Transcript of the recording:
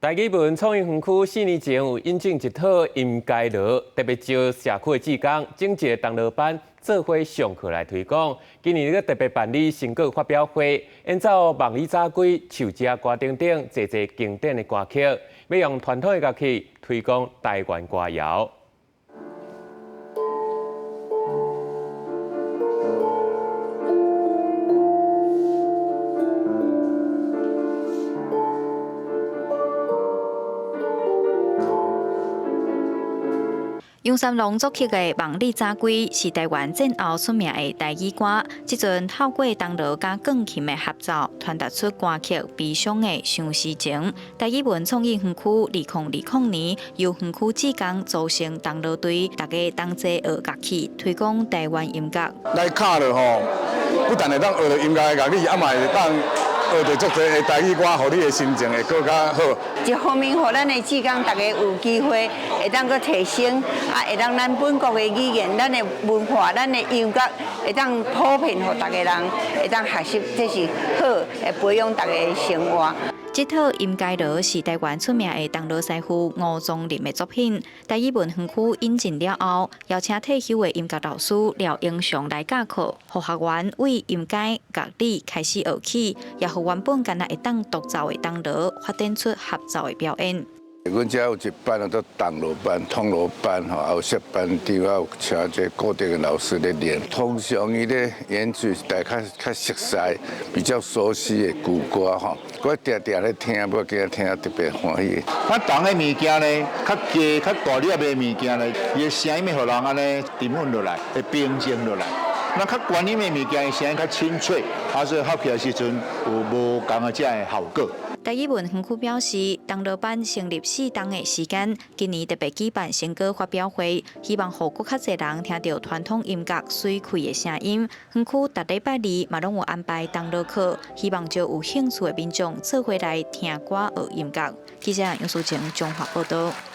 台語文創意園區4年前有引進一套音階鑼，特別招社區的志工，整一个銅鑼班做伙上課來推廣。今年閣特別辦理成果發表會，演奏《夢裡早歸》、《樹遮歌》等等，濟濟經典的歌曲，欲用傳統的樂器推廣台灣歌謠。楊三郎作曲的《夢裡早歸》是台灣戰後出名的台語歌。這陣透過銅鑼佮鋼琴的合奏，傳達出歌曲悲傷的相思情。台語文創意園區2020年由園區志工組成銅鑼隊，大家同齊學樂器，推廣台灣音樂。來敲落吼，不但會當學著音樂的樂理，啊嘛會當學著足濟的台語歌，予你的心情會閣較好。一方面，予咱的志工大家有機會會當閣提升，啊，會當咱本國的語言、咱的文化、咱的音樂，會當普遍予逐个人會當學習，這是好，會培養大家的生活。這套音階鑼是台灣出名的銅鑼師傅吳宗林的作品。台語文園區引進了後，邀請退休的音樂老師廖英雄來教課，予學員對音階樂理開始學起，也予原本干焦會當獨奏的銅鑼發展出合奏的表演。阮遮有一班叫做銅鑼班、銅鑼班吼，有設班長，有請這固定的老師咧練。通常伊咧演奏大家較熟悉、比較熟悉的舊歌吼，我定定咧聽，我今仔聽特別歡喜。較重的物件呢，較低、較大粒的物件呢，伊的聲音會予人按呢沉穩落來，會平靜落來。那較懸音的物件，聲音較清脆，啊，所以合起來時陣有無仝的這个效果。台語文園區表示，銅鑼班成立4冬的時間，今年特別舉辦成果發表會，希望予閣較濟人聽著傳統音樂媠氣的聲音。園區逐禮拜二嘛攏有安排銅鑼課，希望招有興趣的民眾做伙來聽歌學音樂。記者楊淑晴綜合報導。